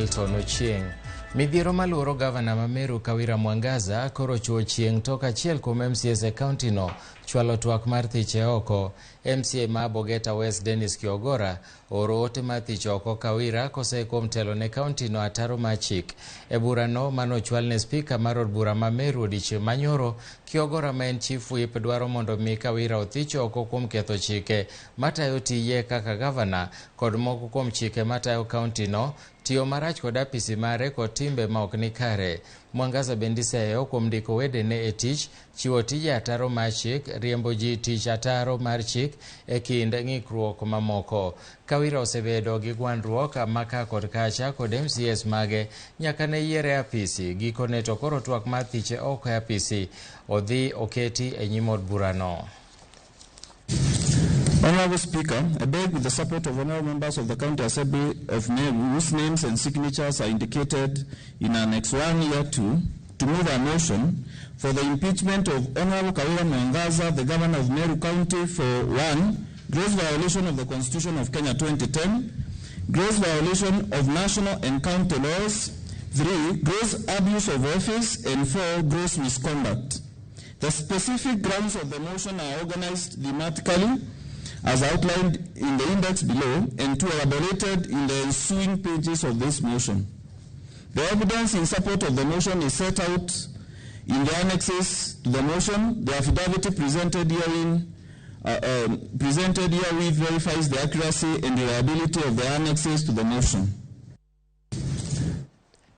Milton Ochieng. Midhiero maluoro gavana ma Meru Kawira Mwangaza koro chuo chieng' tok achiel kuom MCAs e kaunti no chwalo twak mar thiche oko. MCA ma Abogeta West Dennis Kiogora ooro ote mar thich oko Kawira koseye kuom telo ne kaunti no ataro mar chik. E burano manochwal ne spika mar od bura ma Meru odiechieng' manyoro, Kiogora ma en chief whip dwaro mondo mi Kawira othich oko kuom ketho chike matayo tije kaka gavana kod moko kuom chike matayo kaunti no, tiyo marach kod apisi mare kod timbe ma ok ni kare. Mwangaza bende iseyo kuom ndiko wedene e tich, chiwo tije ataro mar chik, riembo ji tich ataro mar chik e kind ng'ikruok mamoko. Kawira osebedo gi gwandruok maka kod kacha kod MCAs mage nyaka ne yiere e apisi. Gikone to koro twak mar thiche oko e apisi odhi oketi e nyim od burano. Honorable Speaker, I beg with the support of honorable members of the County Assembly of Meru, whose names and signatures are indicated in Annex 1, Year 2, to move a motion for the impeachment of Honorable Kawira Mwangaza, the Governor of Meru County, for 1, gross violation of the Constitution of Kenya 2010, gross violation of national and county laws, 3, gross abuse of office, and 4, gross misconduct. The specific grounds of the motion are organized thematically as outlined in the index below and to elaborated in the ensuing pages of this motion. The evidence in support of the motion is set out in the annexes to the motion. The affidavit presented herein, presented herewith verifies the accuracy and reliability of the annexes to the motion.